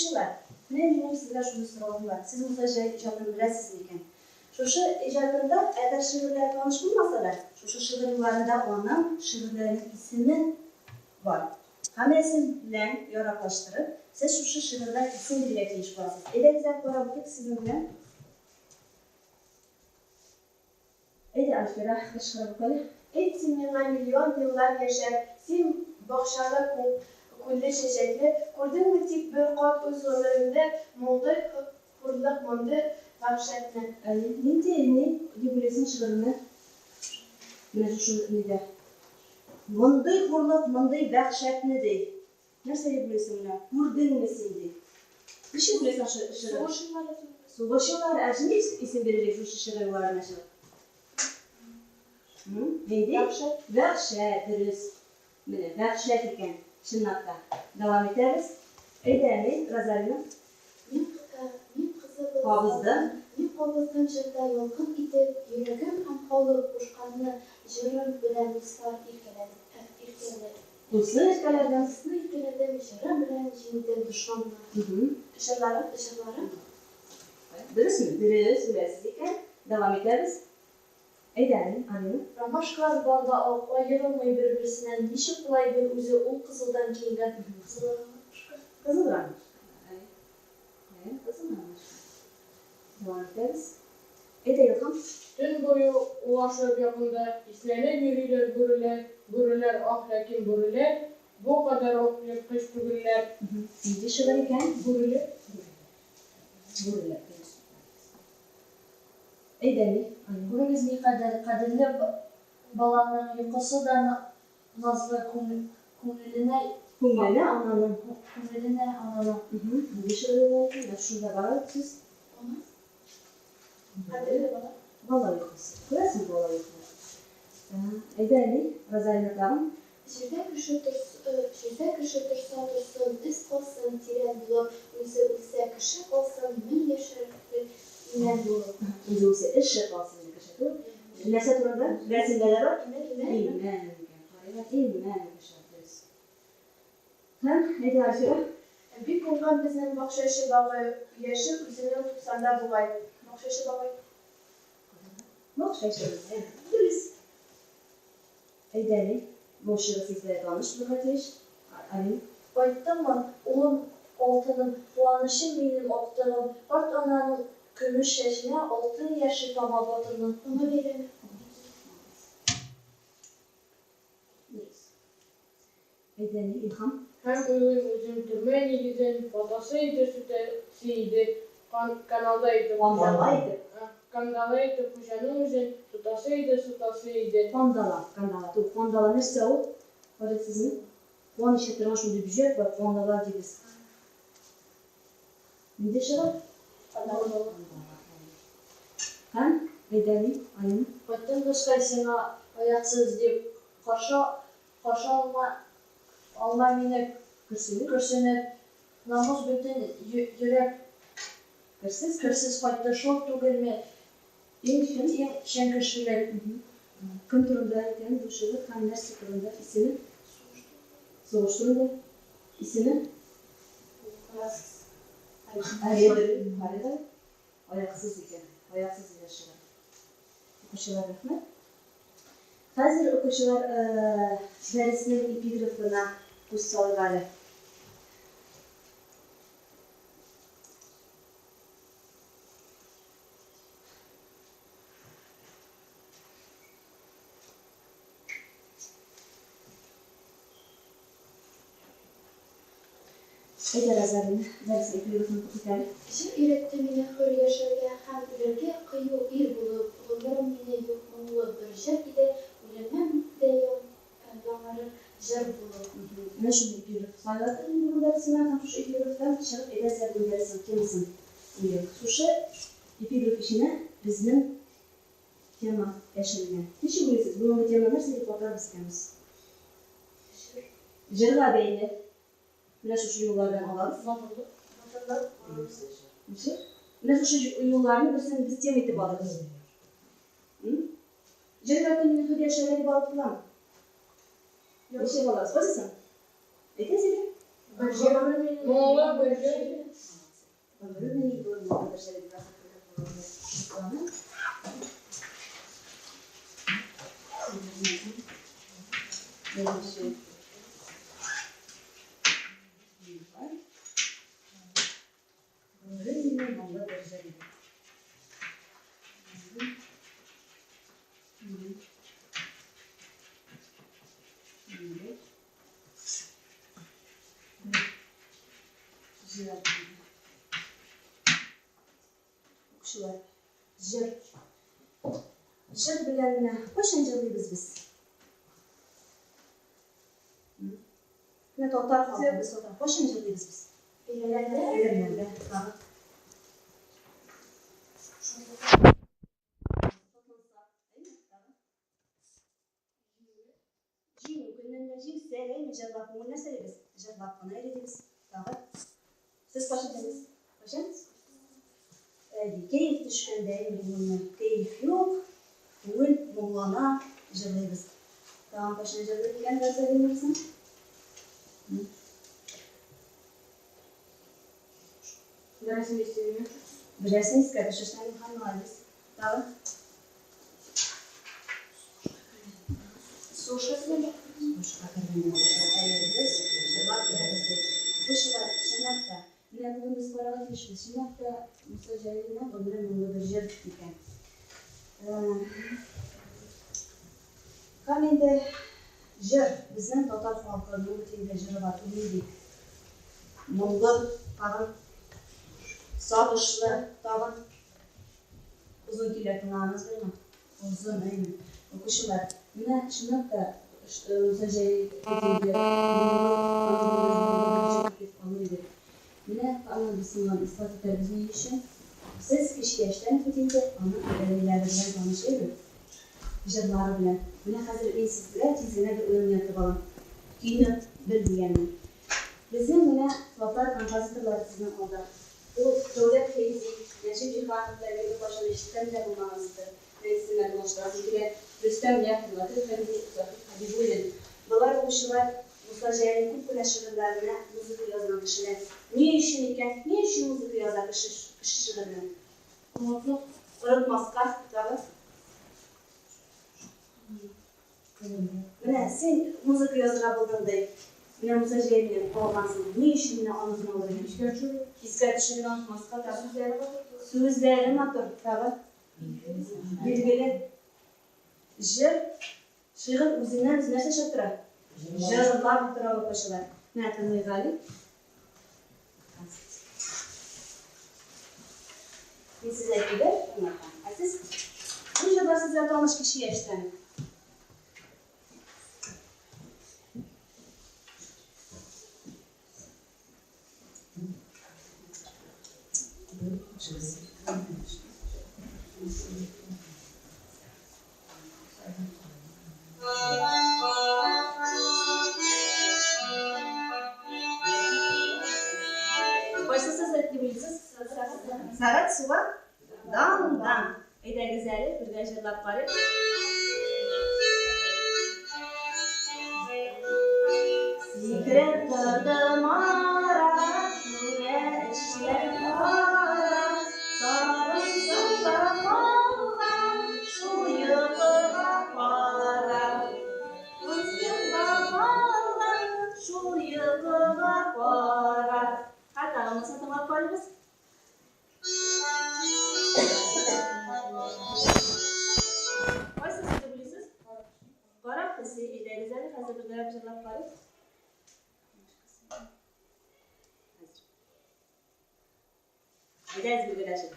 Укучылар, менә минем сезгә шундый соравым бар. Сез Муса Җәлил иҗатын беләсезме икән? Шушы иҗатында, әгәр шигырьләре таныш булмаса да, шушы шигырь юлларында аның шигырьләренең исеме бар. Һәм рәсем белән яраклаштырып, сез шушы шигырьгә исем бирергә тиеш буласыз. Әйдәгез әле карап үтик сезнең белән. Әйдә, Альфира, кычкырып үк әле. Әйт син миңа миллион еллар яшәп, Син бакчалы, күлле, чәчәкле, Күрдеңме тик бер кат үз гомереңдә Мондый хурлык, мондый вәхшәтне? Әйе, нинди, ни дип уйлыйсың шигыреңне? Менә шушы нидә. Мондый хурлык, мондый вәхшәтне, ди. Нәрсә дип уйлыйсың менә? Күрдеңме син, ди. Ничек уйлыйсың шигырь? Сугыш еллары турында. Сугыш еллары. Ә нинди исем бирер идек шушы шигырь юлларына чыгып? Нинди? Вәхшәт. Вәхшәт, дөрес. Менә, вәхшәт икән, чынлап та. Дәвам итәбез. Әйдә, әни, Розалина. Мин, мин кызыгыз Кабыздым. Мин кабыздым җырда ялкын итеп, Йөрәгем һәм халык кушканны Җырым белән дуслар иркәләдем, иркәләдем. Дусны иркәләдем. Дусны иркәләдем, җырым белән җиңдем дошманны. Җырларым. Җырларым. Дөресме? Дөрес, беләсез икән. Дәвам итәбез. Әйдә, Алина. Алина. Ромашкалар бар да ак, аерылмый бер-берсеннән, ничек болай бер үзе ул кызылдан киенгән? Кызыл ромашка. Кызыл ромашка. Әйе. Әйе, кызыл ромашка. Дәвам итәбез. Әйдә, Илһам. Төн буе улашып якында Иснәнеп йөриләр бүреләр, Бүреләр, аһ, ләкин бүреләр Бу кадәр ук ерткыч түгелләр. Нинди шигырь икән? Бүреләр. Бүреләр, дөрес. Әйдә, ни, Алина. Күрегез никадәр кадерле баланың йокысы да назлы, күңеленә Күңеленә ананың. Күңеленә ананың. Нинди шигырь юллар икән? Менә шунда бар сүз. Ана. Кадерле бала. Бала йокысы. Күрәсең, бала йоклый. Әйдә, әни, Розалина тагын. Җирдә кеше торс Җирдә кеше торса торсын, эз калсын тирән булып, үзе үлсә кеше калсын, мең яшәрлек имән булып. Үзе үлсә эше калсын диде кеше түгел. Нәрсә турында? Рәсемдә дә бар. Имән. Имән икән. Карыйлар, имән кеше. Дөрес. Һәм, әйдә, Альфира. Бик уңган безнең бакчачы бабай, Яше үзенең туксанда бугай. Бакчачы бабай. Бакчачы бабай. Дөрес. Әйдә, әни. Бу шигырь сезгә таныш булырга тиеш. Алина. Кайттыңмы, улым, алтыным, Куанычым минем, актыгым, Карт ананың көмеш чәченә Алтын яше тама батырның. Ана бәйрәме. Дөрес. Әйдә, әни, Илһам. Һәм уйлыйм үзем төрмә нигезен Ватасы иде, сүтәсе иде, Кан каналда итеп Кандала итеп. Кандала итеп хуҗаның үзен Тотасы иде, сытасы иде. Кандала, кандала түгел, кандала нәрсә ул? Беләсезме? Кан эчә торган шундый бөҗәк бар, кандала дибез. Нинди шигырь? Кандала. Һәм, әйдә, әни, Алина. Кайттым, дускай, сиңа аяксыз дип, Каршы Каршы алма алма мине Көрсенеп. көрсенеп, Намус бөтен йөрәк Керсез. керсез кайтты, Шул түгелме Иң чын. иң чын кешелек? Кем турында икән бу шигырь һәм нәрсә турында? Исеме? Сугыш турында. Исеме? Әйе, Аяксыз икән. Аяксыз дигән шигырь. Укучылар, рәхмәт. Хәзер, укучылар, дәреснең эпиграфына күз салыйк әле. Әйдә, Розалина, дәрес эпиграфын укып кит әле. Җыр өйрәтте мине хөр яшәргә һәм үләргә кыю ир булып, Гомерем мине моңлы бер җыр иде, үлемем дә яңарыр җыр булып. Менә шундый эпиграф сайладым мин бүген дәресемә һәм шушы эпиграфтан чыгып әйдәгез әле бүген дәреснең темасын уйлыйк. Шушы эпиграф эченә безнең тема яшерелгән. Ничек уйлыйсыз, бүгенге тема нәрсә дип атарбыз икән без? Җыр. Җырга бәйле. Менә шушы юллардан алабыз. Матурлык. Матурлык. Ничек? Менә шушы юлларны берсен без тема итеп алырбыз. Җыр өйрәтте мине хөр яшәргә дип алып буламы? Ничек алабыз? Кайсысын? Әйтәсез әле. Моңлы бер җыр. Гомерем минем бүген моңлы бер җыр дип язып куйдык. Беренче. Гомерем минем моңлы бер җыр иде. Җыр. Укучылар, җыр. Җыр белән менә кайчан җырлыйбыз без? Менә татар халкы, без татар. Кайчан җырлыйбыз без? Бәйрәмнәрдә. Бәйрәмнәрдә. Тагы. Җиңү көнендә җиңсәк, әйме, җырлап күңел нәрсә дибез? Җырлап кына йөри дибез. Тагы. Сез кайчан җырлыйсыз? Кайчан? Әйе, кәеф төшкәндә, әйме, гомумән, кәеф юк, күңел моңлана, җырлыйбыз. Тагын кайчан җырлый икән Гәрзәлин абзый? Берәрсен искә Берәрсен искә төшерсәң, һәм молодец. Тагы. Сугышка кергәндә. Сугышка кергәндә укучылар. Әйе, без җырлап керәбез дип. Укучылар, чынлап та, менә бүген без карарга тиешбез. Чынлап та, Муса Җәлилнең гомере моңлы бер җыр икән. Һәм инде җыр, безнең татар халкының бит инде җыры бар, ул нинди? Моңлы, тагын сагышлы, тагын озын көйләр тыңлаганыгыз бармы? Озын, әйе. Укучылар, менә чынлап та Муса Җәлил бит инде моңлы, аның гомере моңлы бер җыр дип алыр идек. Менә аны без соңыннан исбат итәрбез ни өчен. Сез кече яшьтән бит инде аның әдәбиләре белән таныш идегез, җырлары белән. Менә хәзер мин сезгә тиз генә бер уен уйнатып алам. Көйне бел дигәнне. Безнең менә татар композиторлары сезнең алда. Ул Дәүләт Фәйзи, Нәҗип Җиһанов бәлки беркайчан ишеткән дә булмагансыздыр. Менә исемнәрне таныштырасым килә. Рөстәм Яхин, Латыйф Хәмиди, Заһид Хәбибуллин. Болар укучылар Муса Җәлилнең күп кенә шигырьләренә музыка язган кешеләр. Ни өчен икән? Ни өчен музыка яза кеше кеше шигыренә? Онытмаска, тагы. Менә син музыка язырга булдың ди. Менә Муса Җәлилне алгансың. Ни өчен менә аны гына алдың? Искә төшерү. Искә төшерергә онытмаска тагы. Сүзләре матур. Сүзләре матур тагы. Билгеле. Җыр, шигырь үзеннән үзе нәрсә эшләп тора? Җырлап тора укучылар. Менә тыңлыйк әле. Мин сезгә килеп тыңлатам. Ә сез бу җырлар сезгә таныш кече яшьтән. Кайсысы дип уйлыйсыз? Сәгать суга? Дан-дан. Әйдәгез әле, бергә җырлап карыйк. Сикереп тордым ара, күрә эшләр кара, Сарымсыңда калган шул йокыга кара. Күзеңдә калган шул йокыга кара. Хәтта монысын тыңлап карыйбыз. Кайсысы дип уйлыйсыз? Карап песи, әйдәгез әле, хәзер бергәләп җырлап карыйк. Хәзер. Әйдәгез бергәләшеп.